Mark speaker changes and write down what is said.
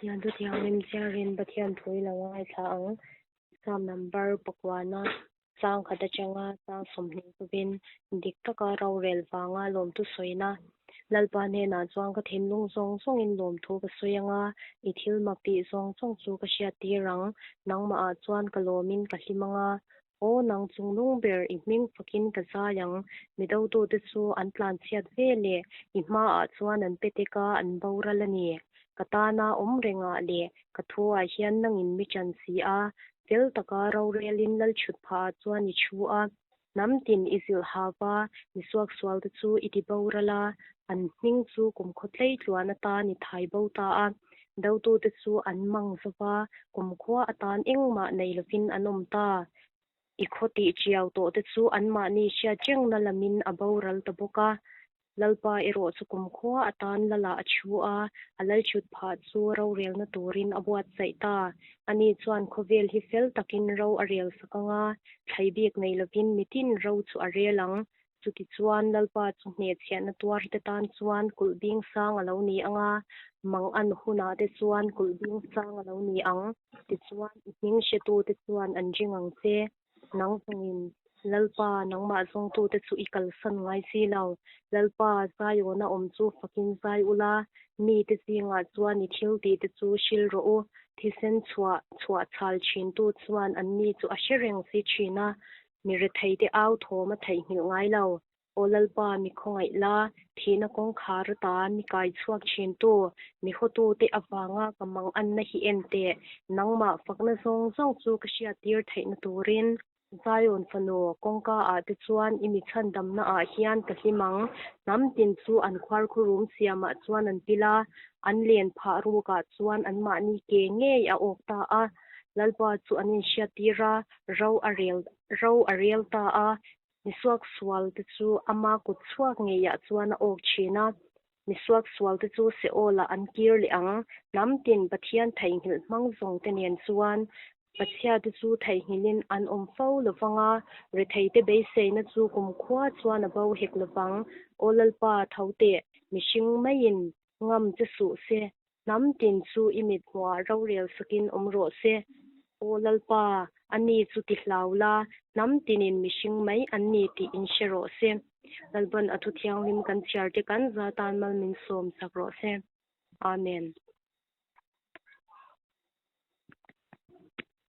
Speaker 1: Pathian thu thianghlim chhiarin Pathian thu i lo ngaithla ang. Psalm number pakuana chang khat atanga chang 20 kovin dik taka rorel vanga lawmthu sawina Lalpa hnenah chuan ka thinlung zawng zawngin lawmthu ka sawi anga, i thil mak tih zawng zawng chu ka hriattir ang. Nangmahah chuan ka lawmin ka hlim anga, Aw nang chungnung ber, i hming fakin ka zai ang. Mi dotute chu an tlanchhiat ve leh i hmaah chuan an pe tek a, an boral a ni. Ka tana awm rengah leh ka thuah hian nangin mi ṭan si a, fel taka rorelin lalchhut phahah chuan i thu a. Hnam tin i zilh hau va, mi suaksualte chu i ti boral a, an hming chu kumkhaw tlei tluan atan i thai bo ta a. Dotute chu an mang zo va, kumkhua atan engmah nei lovin an awm ta. I khaw tih chiau tawhte chu anmahni hriatrengna lamin a boral ta bawk a. Lalpa erawh chu kumkhua atan Lalah a thu a, a lalchhut phah chu rorelna turin a buatsaih ta. Ani chuan khawvel hi fel takin ro a rel sak ang a, thlai bik nei lovin mitin ro chu a rel ang. Chutichuan Lalpa chu hnehchhiahna tuarte tan chuan kulh bing sang a lo ni ang a, mang an hunah te chuan kulh bing sang a lo ni ang. Tichuan i hming hretute chuan an ring ang che. Nang zawngin Lalpa nangmah zawngtute chu i kalsan ngai si lo. Lalpa Zion-a awm chu fakin zai ula, mite zingah chuan i thil tihte chu hril rawh u. Thisen chhuah chhuah chhal thintu chuan anni chu a hre reng si thin a, mi retheite au thawm a theihnghilh ngai lo. Aw Lalpa, mi khawngaih la, thihna kawngkhar ata mi kai chhuak thintu, mi hawtute avanga ka mang anna hi en teh, nangmah fakna zawng zawng chu ka hriattir theihna turin. Zion fanu, kawngka ah te chuan i mi chhandamna ah hian ka hlim ang. Hnam tin chu an khuarkhurum siamah chuan an pil a, an len phah rukah chuan anmahni ke ngei a awk ta a. Lalpa chu an inhriattir a, ro a rel ro a rel ta a, Misuaksual te chu ama kut chhuak ngeiah chuan a awk thin a, misuaksual te chu Seol-ah an kir leh ang. Hnam tin Pathian theihnghilh hmang zawng te nen chuan Pachhia te chu theihnghilhin an awm fo lovang a, rethei te beiseina chu kumkhua chuan a bo hek lovang. Aw Lalpa, tho teh, mihring maiin ngam che suh se, Hnam tin chu i mit hmuhah rorel sakin awm rawh se. Aw Lalpa, a ni chu ti hlau la, hnam tinin mihring mai an ni tih in hre rawh se. Lalpan a thu thianghlim kan chhiar te kan za tan mal min sawm sak rawh se. Amen.